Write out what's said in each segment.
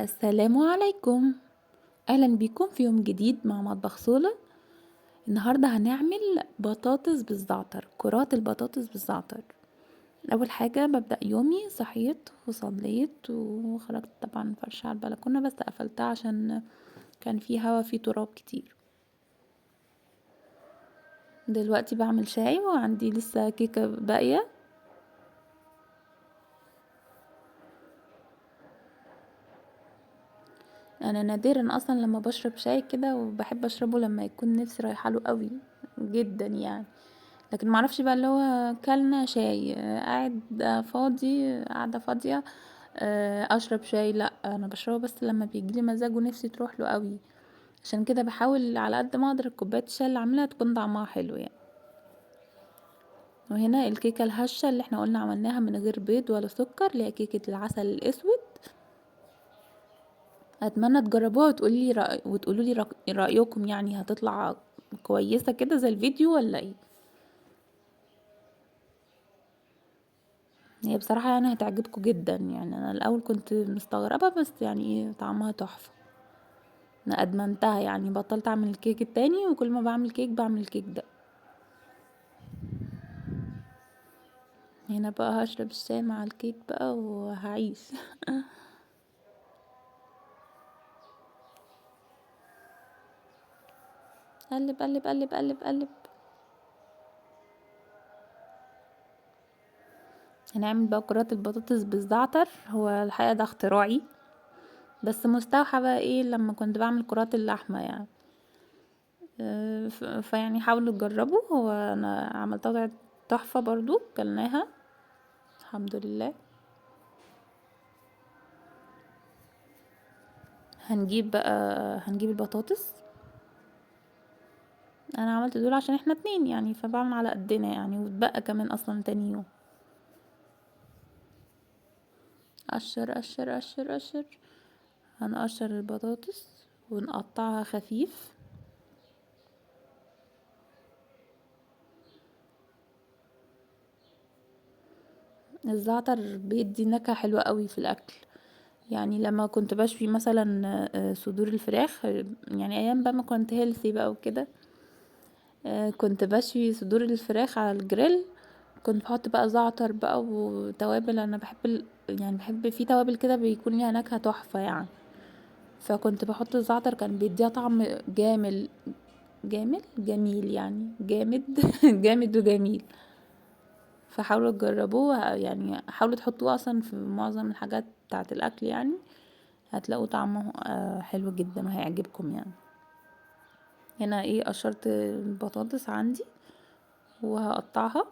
السلام عليكم، اهلا بيكم في يوم جديد مع مطبخ صولا. النهارده هنعمل بطاطس بالزعتر، كرات البطاطس بالزعتر. اول حاجة ببدا يومي، صحيت وصليت وخرجت طبعا فرشه على البلكونه، بس قفلتها عشان كان في هوا في تراب كتير. دلوقتي بعمل شاي وعندي لسه كيكة باقية. انا نادرا اصلا لما بشرب شاي كده، وبحب اشربه لما يكون نفسي رايحة له قوي جدا يعني، لكن معرفش بقى اللي هو كلنا شاي قاعد فاضي، قاعدة فاضية اشرب شاي، لا انا بشربه بس لما بيجيلي مزاج ونفسي تروح له قوي. عشان كده بحاول على قد ما اقدر كوباية الشاي اللي عاملاها تكون طعمها حلو يعني. وهنا الكيكه الهشه اللي احنا قلنا عملناها من غير بيض ولا سكر، اللي هي كيكة العسل الاسود. اتمنى تجربوها وتقولي رأي، وتقولوا لي رايكم، يعني هتطلع كويسة كده زي الفيديو ولا ايه؟ هي بصراحة يعني هتعجبكم جدا يعني. انا الاول كنت مستغربه، بس يعني ايه طعمها تحفة، انا ادمنتها يعني، بطلت اعمل الكيك التاني، وكل ما بعمل كيك بعمل الكيك ده. هنا بقى هشرب الشاي مع الكيك بقى وهعيش. قلب قلب قلب قلب قلب. هنعمل بقى كرات البطاطس بالزعتر. هو الحقيقة ده اختراعي، بس مستوحى بقى ايه لما كنت بعمل كرات اللحمة يعني. فيعني حاولوا تجربوا، هو انا عملتها طلعت تحفة برضو، كلناها الحمد لله. هنجيب البطاطس. انا عملت دول عشان احنا 2 يعني، فبعمل على قدنا يعني، واتبقى كمان اصلا تاني يوم. قشر قشر قشر قشر. هنقشر البطاطس ونقطعها خفيف. الزعتر بيدي نكهة حلوة قوي في الاكل يعني. لما كنت بشوي مثلا صدور الفراخ، يعني ايام بقى ما كنت healthy بقى وكده، كنت بشوي صدور الفراخ على الجريل، كنت بحط بقى زعتر بقى وتوابل. انا بحب يعني بحب في توابل كده بيكون ليها نكهة تحفة يعني، فكنت بحط الزعتر، كان بيديها طعم جامل جامل جميل يعني، جامد جامد وجميل. فحاولوا تجربوه يعني، حاولوا تحطوه اصلا في معظم الحاجات بتاعه الاكل يعني، هتلاقوا طعمه حلو جدا وهيعجبكم يعني. هنا ايه قشرت البطاطس عندي وهقطعها.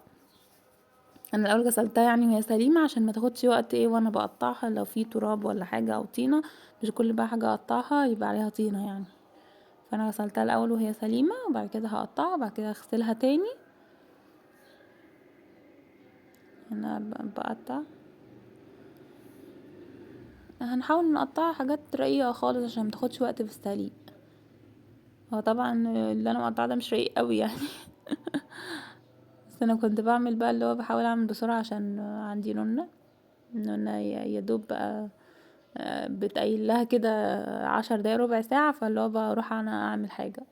انا الاول غسلتها يعني وهي سليمة عشان ما تاخدش وقت ايه وانا بقطعها، لو في تراب ولا حاجة او طينه، مش كل بقى حاجة اقطعها يبقى عليها طينه يعني. فانا غسلتها الاول وهي سليمة، وبعد كده هقطعها، وبعد كده اغسلها تاني. هنا بقطع، هنحاول نقطعها حاجات رقيقه خالص عشان ما تاخدش وقت في السليق. هو طبعا اللي انا مقطعه ده مش رقيق قوي يعني، بس انا كنت بعمل بقى اللي هو بحاول اعمل بسرعة عشان عندي نونه، نونه يا دوب بقى بتقيل لها كده 10 دقايق ربع ساعة، فاللي هو بروح انا اعمل حاجة.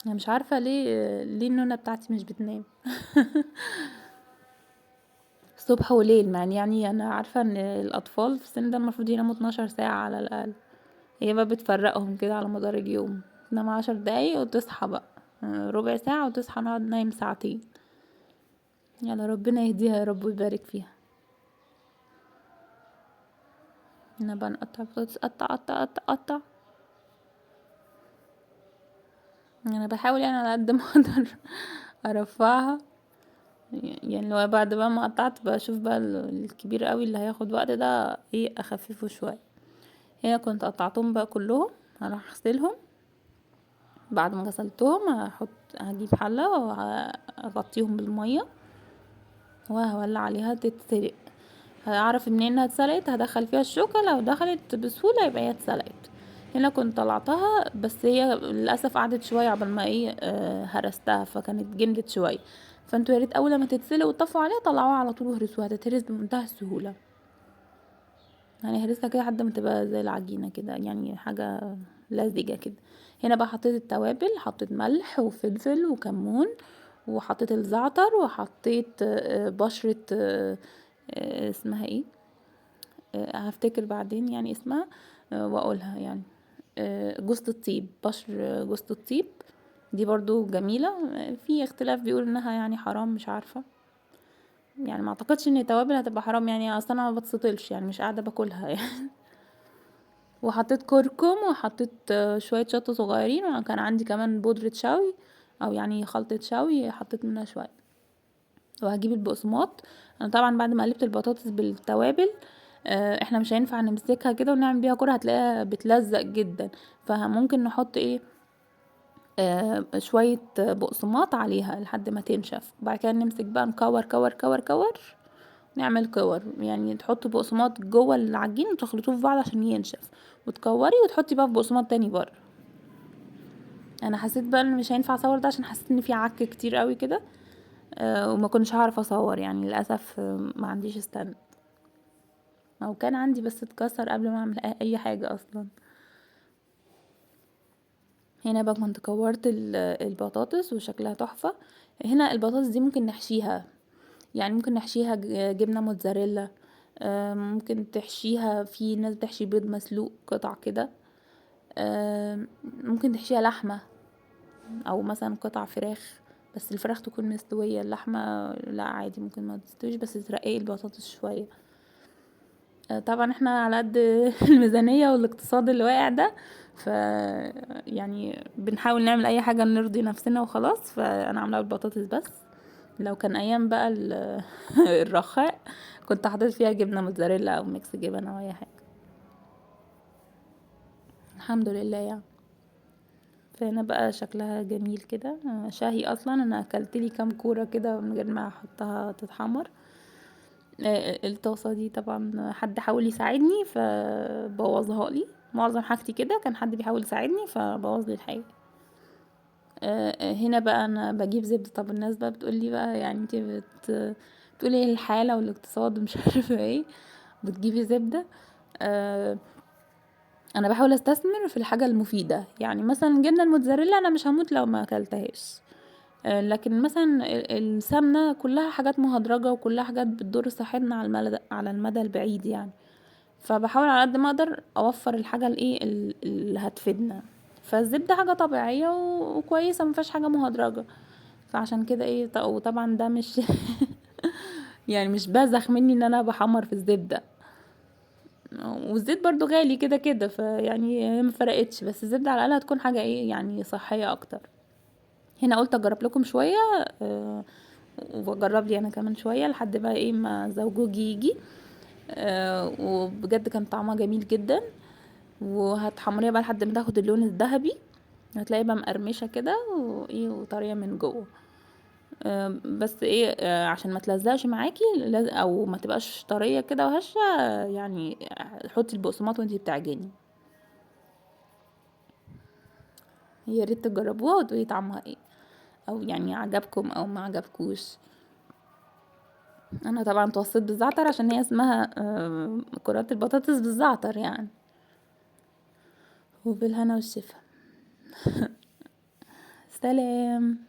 انا مش عارفه ليه النونه بتاعتي مش بتنام صبح وليل، مع يعني انا عارفه ان الاطفال في السن ده المفروض يناموا 12 ساعة على الاقل، هي بقى بتفرقهم كده على مدار اليوم، تنام 10 دقايق وتصحى بقى ربع ساعة وتصحى، نقعد نايم ساعتين. يلا ربنا يهديها يا رب ويبارك فيها. هنا بقى نقطع بطاطس، قطع قطع قطع قطع. انا بحاول يعني على قد ما اقدر ارفعها يعني، لو بعد بقى ما قطعت بشوف بقى الكبير قوي اللي هياخد وقت ده ايه اخففه شوية. هنا كنت قطعتهم بقى كلهم، هروح اغسلهم. بعد ما غسلتهم هجيب حله واغطيهم بالمية وهولع عليها تتسلق. هعرف منين انها اتسلقت، هدخل فيها الشوكة، لو دخلت بسهولة يبقى هي اتسلقت. هنا كنت طلعتها، بس هي للاسف قعدت شوية عقبال ما ايه هرستها، فكانت جمدت شوية. فانتوا يا ريت اول ما تتسلق وتطفوا عليها طلعوها على طول وهرسوها، هتتهرس بمنتهى السهولة. يعني هرسها كده لحد ما تبقى زي العجينة كده، يعني حاجة لزجه كده. هنا بقى حطيت التوابل، حطيت ملح وفلفل وكمون، وحطيت الزعتر، وحطيت بشره، اسمها ايه، هفتكر بعدين يعني اسمها، واقولها يعني، جوزة الطيب، بشر جوزة الطيب دي برضو جميلة. في اختلاف بيقول انها يعني حرام، مش عارفة يعني، ما اعتقدش ان التوابل هتبقى حرام يعني، اصلا انا ما بتسطلش يعني، مش قاعدة باكلها يعني. وحطيت كركم، وحطيت شوية شطة صغيرين، وكان عندي كمان بودرة شوي او يعني خلطة شوي حطيت منها شوية. وهجيب البقسماط. انا طبعا بعد ما قلبت البطاطس بالتوابل، احنا مش هينفع نمسكها كده ونعمل بيها كرة، هتلاقيها بتلزق جدا، فممكن نحط ايه، شوية بقسماط عليها لحد ما تنشف، وبعد كده نمسك بقى نكور كور كور كور، نعمل كور يعني، تحطوا بقسماط جوه العجين وتخلطوه في بعض عشان ينشف، وتكوري وتحطي بقى في بقسماط تاني بره. انا حسيت بقى ان مش هينفع اصور ده عشان حسيت ان في عك كتير قوي كده، وما كنتش هعرف اصور يعني للاسف، ما عنديش stand، او كان عندي بس اتكسر قبل ما اعمل اي حاجة اصلا. هنا بقى كنت كورت البطاطس وشكلها تحفة. هنا البطاطس دي ممكن نحشيها، يعني ممكن نحشيها جبنه موتزاريلا، ممكن تحشيها، في ناس بتحشي بيض مسلوق قطع كده، ممكن تحشيها لحمه او مثلا قطع فراخ، بس الفراخ تكون مستوية، اللحمة لا عادي ممكن ما تستويش، بس ترققي البطاطس شوية. طبعا احنا على قد الميزانية والاقتصاد اللي واقع ده، ف يعني بنحاول نعمل اي حاجة نرضي نفسنا وخلاص. فانا عاملاها بالبطاطس بس، لو كان ايام بقى الرخاء كنت حطيت فيها جبنه موتزاريلا او mix جبن او اي حاجة. الحمد لله يعني. فهنا بقى شكلها جميل كده، شهي اصلا. انا اكلت لي كام كورة كده من غير ما احطها تتحمر. الطاسه دي طبعا حد حاول يساعدني فبوظها لي، معظم حاجتي كده كان حد بيحاول يساعدني فبوظ لي الحاجة. هنا بقى انا بجيب زبدة. طب الناس بقى بتقول لي بقى يعني انت بتقولي ايه الحالة والاقتصاد ومش عارفه ايه، بتجيبي زبدة. انا بحاول استثمر في الحاجة المفيدة، يعني مثلا جبنه الموتزاريلا انا مش هموت لو ما اكلتهاش، لكن مثلا السمنة كلها حاجات مهدرجه وكلها حاجات بتضر صحتنا على المدى البعيد يعني. فبحاول على قد ما اقدر اوفر الحاجة الايه اللي هتفيدنا. فالزبده حاجة طبيعية وكويسة، ما فيهاش حاجة مهدرجه، فعشان كده ايه. وطبعا ده مش يعني مش بزخ مني ان انا بحمر في الزبدة، والزيت برضو غالي كده كده، فيعني ما فرقتش، بس الزبدة على الاقل هتكون حاجة ايه يعني صحية اكتر. هنا قلت اجرب لكم شوية، واجرب لي انا كمان شوية لحد بقى ايه ما زوجي يجي. وبجد كان طعمها جميل جدا. وهتحمريها بقى لحد ما تاخد اللون الذهبي، هتلاقي بقى مقرمشه كده وايه وطريه من جوه. بس ايه، عشان ما تلزقش معاكي او ما تبقاش طرية كده وهشه، يعني حطي البقسماط وانتي بتعجني. يا ريت تجربوها وتقولي طعمها ايه، او يعني عجبكم او ما عجبكوش. انا طبعا توصيت بالزعتر عشان هي اسمها كرات البطاطس بالزعتر يعني. وبالهنا والشفا. سلام.